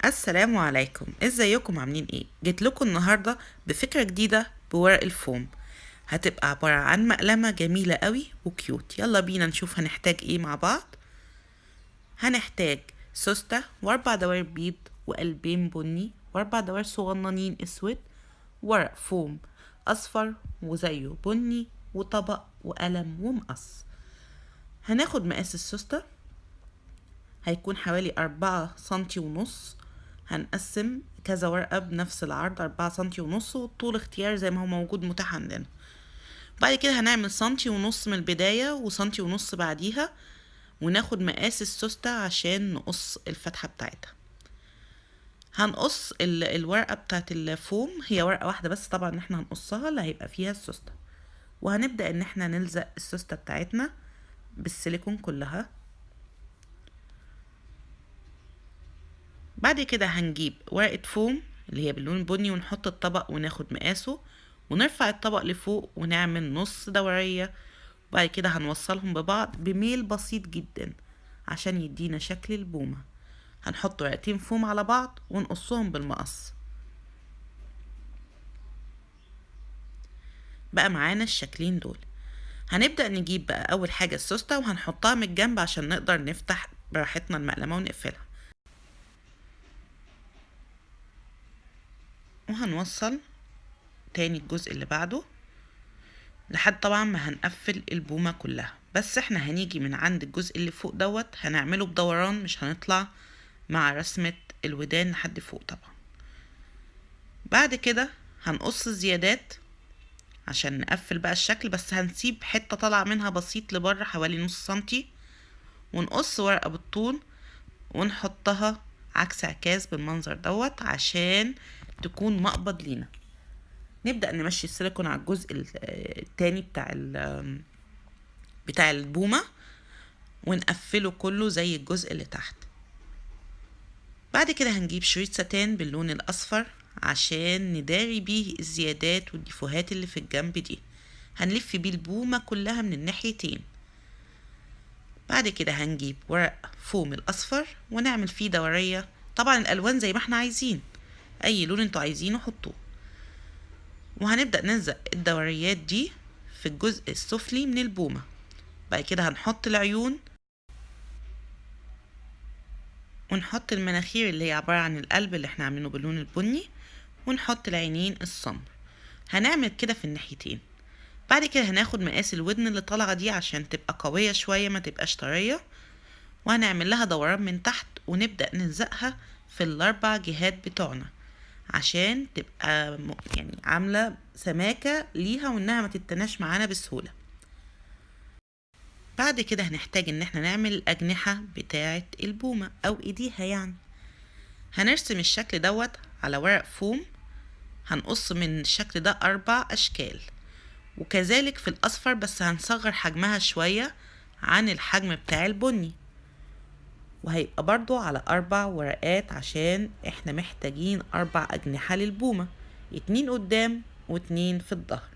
السلام عليكم، ازيكم عاملين ايه؟ جيت لكم النهارده بفكره جديدة بورق الفوم، هتبقى عبارة عن مقلمه جميلة قوي و cute. يلا بينا نشوف هنحتاج ايه مع بعض. هنحتاج سوسته واربع دوائر بيض وقلبين بني واربع دوائر صغننين اسود، ورق فوم اصفر وزيه بني، وطبق وقلم ومقص. هناخد مقاس السوسته هيكون حوالي 4.5 سنتي، هنقسم كذا ورقة بنفس العرض 4.5 سنتي، والطول اختيار زي ما هو موجود متاح عندنا. بعد كده هنعمل 1.5 سنتي من البداية وسنتي ونص بعديها، وناخد مقاس السوستة عشان نقص الفتحة بتاعتها. هنقص الورقة بتاعت الفوم، هي ورقة واحدة بس طبعا احنا هنقصها اللي هيبقى فيها السوستة، وهنبدأ ان احنا نلزق السوستة بتاعتنا بالسيليكون كلها. بعد كده هنجيب ورقة فوم اللي هي باللون البني ونحط الطبق وناخد مقاسه ونرفع الطبق لفوق ونعمل نص دورية، وبعد كده هنوصلهم ببعض بميل بسيط جدا عشان يدينا شكل البومة. هنحط ورقتين فوم على بعض ونقصهم بالمقص. بقى معانا الشكلين دول. هنبدأ نجيب بقى أول حاجة السوستة وهنحطها من الجنب عشان نقدر نفتح براحتنا المقلمة ونقفلها، وهنوصل تاني الجزء اللي بعده لحد طبعا ما هنقفل البومة كلها. بس احنا هنيجي من عند الجزء اللي فوق دوت هنعمله بدوران، مش هنطلع مع رسمة الودان لحد فوق طبعا. بعد كده هنقص الزيادات عشان نقفل بقى الشكل، بس هنسيب حتة طالعة منها بسيط لبره حوالي نص سنتي، ونقص ورقة بالطول ونحطها عكس عكاز بالمنظر دوت عشان تكون مقبض لينا. نبدأ نمشي السيليكون على الجزء التاني بتاع البومة ونقفله كله زي الجزء اللي تحت. بعد كده هنجيب شريط ستان باللون الأصفر عشان نداري بيه الزيادات والديفوهات اللي في الجنب دي، هنلف بيه البومة كلها من الناحيتين. بعد كده هنجيب ورق فوم الأصفر ونعمل فيه دورية، طبعا الألوان زي ما احنا عايزين، أي لون انتوا عايزينه حطوه. وهنبدأ نلزق الدوريات دي في الجزء السفلي من البومة. بعد كده هنحط العيون ونحط المناخير اللي هي عبارة عن القلب اللي احنا عاملينه باللون البني، ونحط العينين السمر. هنعمل كده في الناحيتين. بعد كده هناخد مقاس الودن اللي طالعة دي عشان تبقى قوية شوية ما تبقاش طرية، وهنعمل لها دوران من تحت ونبدأ نلزقها في الأربع جهات بتوعنا عشان تبقى عاملة سماكة ليها وإنها ما تتناش معانا بسهولة. بعد كده هنحتاج إن احنا نعمل الأجنحة بتاعة البومة أو إيديها. هنرسم الشكل دوت على ورق فوم، هنقص من الشكل ده 4 أشكال، وكذلك في الأصفر بس هنصغر حجمها شوية عن الحجم بتاع البني، وهيبقى برضو على 4 ورقات عشان احنا محتاجين 4 أجنحة للبومة، 2 قدام و2 في الظهر.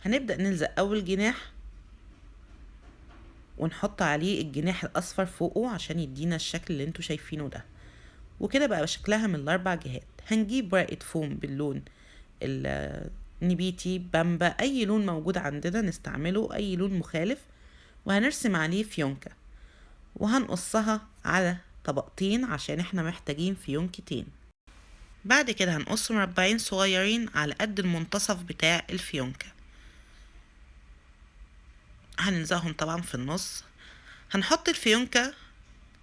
هنبدأ نلزق أول جناح ونحط عليه الجناح الأصفر فوقه عشان يدينا الشكل اللي انتوا شايفينه ده، وكده بقى شكلها من الأربع جهات. هنجيب ورقة فوم باللون النبيتي، بامبا، أي لون موجود عندنا نستعمله، أي لون مخالف، وهنرسم عليه فيونكة وهنقصها على طبقتين عشان احنا محتاجين فيونكتين. بعد كده هنقص مربعين صغيرين على قد المنتصف بتاع الفيونكة، هنلزقهم طبعا في النص. هنحط الفيونكة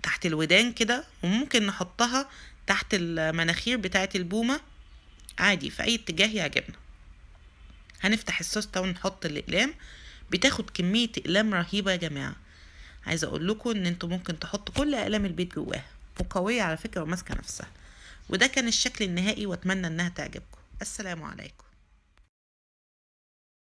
تحت الودان كده، وممكن نحطها تحت المناخير بتاعة البومة عادي في أي اتجاه يعجبنا. هنفتح السوستة ونحط الأقلام، بتاخد كمية أقلام رهيبة يا جماعة. عايزة أقول لكم إن انتوا ممكن تحطوا كل أقلام البيت جواها، وقوية على فكرة وماسكة نفسها. وده كان الشكل النهائي، وأتمنى إنها تعجبكم. السلام عليكم.